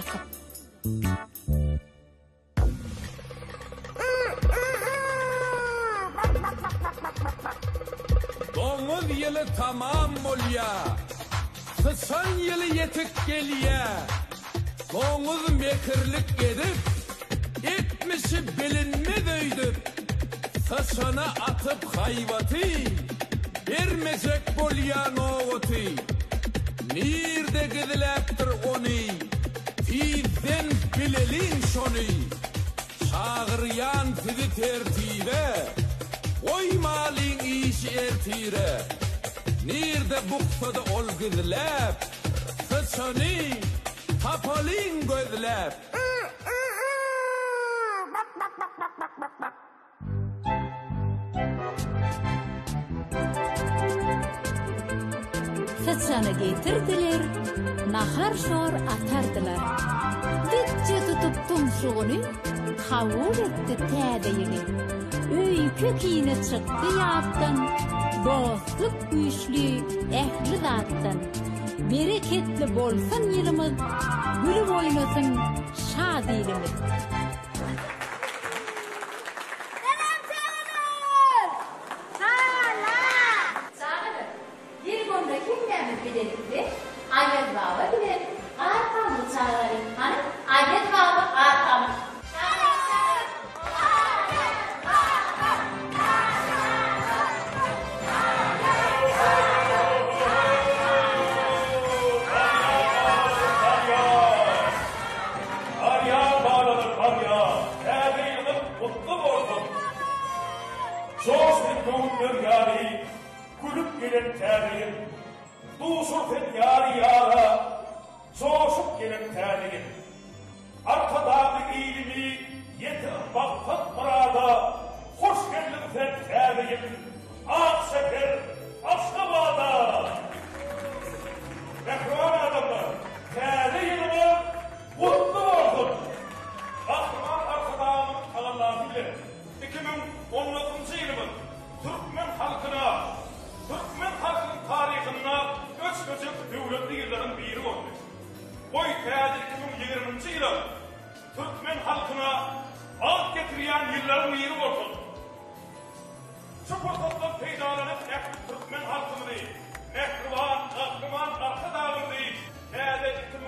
ýakyp. Doňuz ýyly tamam bolýa. Syçan ýyly ýetip gelýä. Doňuz mekirlik edip, etmişi bilinmez öýdüp, syçana atyp haýbaty, bermejek bolýa nobaty. Nirde gizläpdir ony, tizden bileliň şony. Çagyrýan sizi tertibe, Goýmalyň işi ertire. Nirde buksada ol gizläp, Syçany tapalyň gözläp. Syçany getirdiler, nahar-şor atardylar. Dikje tutup tumşugyny, kabul etdi täze ýyly. Öýke-kine çykdy ýatdan, dostluk güýçli ähli zatdan. Bereketli bolsun ýylymyz, gülüp oýnasyn şa dilimiz. Salam çagalar! Salam! Çagalar, geliň onda hemmämiz bilelikde Aýaz baba bilen Gar pamygy çagyralyň. Hany, Aýaz baba, Gar pamyk. Salam çagalar! Aýaz baba! Gar pamyk! Gar ýag, gar ýag, balalar, gar ýag, Täze ýylyňyz gutly bolsun! Joş edip göwünler ýary, Gülüp gelen täze ýyl. Duşur sen ýary ýara, Joşup gelen täze ýyl. Arkadagly ilimi Ýetir maksat-myrada, Hoş geldiň sen täze ýyl, Ak şäher Aşgabada! Mähriban adamlar, täze ýylyňyz gutly bolsun! Gahryman Arkadagymyzyň tagallasy bilen 2019-njy ýylymyz türkmen halkyna, türkmen halkynyň taryhynda öçmejek döwletli ýyllaryň biri boldy. Goý, täze 2020-nji ýylam türkmen halkyna bagt getirýän ýyllaryň biri bolsun! Şu pursatdan peýdalanyp ähli türkmen halkymyzy, mähriban Gahryman Arkadagymyzy täze 2020.